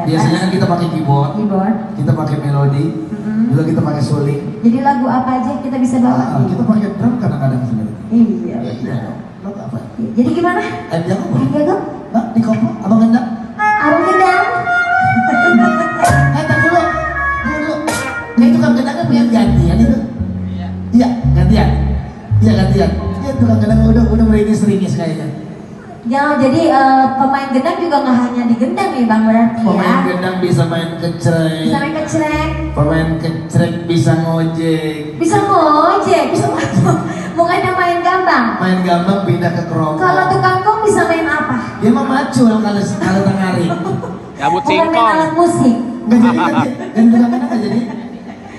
Biasanya kan kita pakai keyboard, kita pakai melodi, juga kita pakai suling. Jadi lagu apa aja kita bisa bawa? Kita pakai drum kadang-kadang sebenarnya. Iya. Lagu apa? Jadi gimana? Ayam jago. Ayam jago? Nah, di kompor, abang gendang. Abang gendang. Tak dulu. Nah itu kan gendangnya punya gantian itu. Iya, gantian. Iya gantian. Iya tukang gendang udah meringis kayaknya. Ya, jadi pemain gendang juga nggak hanya di gendang nih Bang berarti Pemain ya. gendang bisa main kecrek. Bisa main kecrek. Pemain kecrek bisa ngojek. Bisa ngojek. Mau ngajak main gambang. Main gambang pindah ke kerongkong. Kalau tukang kong bisa main apa? Dia mah macul kalau tengari. Nyabut Bukan main singkong. alat musik. Nggak jadi kan? Dan tukang gendang nggak jadi.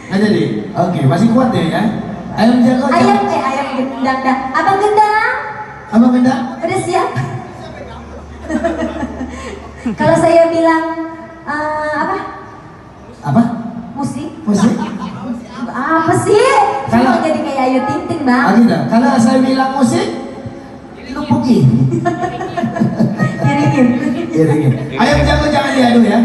Nggak jadi. Oke, masih kuat ya. Ayam jago. Ayam gendang dah. Abang gendang. Abang gendang. Udah siap? Kalau saya bilang apa? Apa? Musik? Musik? Apa sih? Kalau- Kalau jadi kayak Ayu Ting Ting Bang. Ah gitu. Kalau saya bilang musik, lumpuki. Kiringin. Ayam jago jangan diadu ya.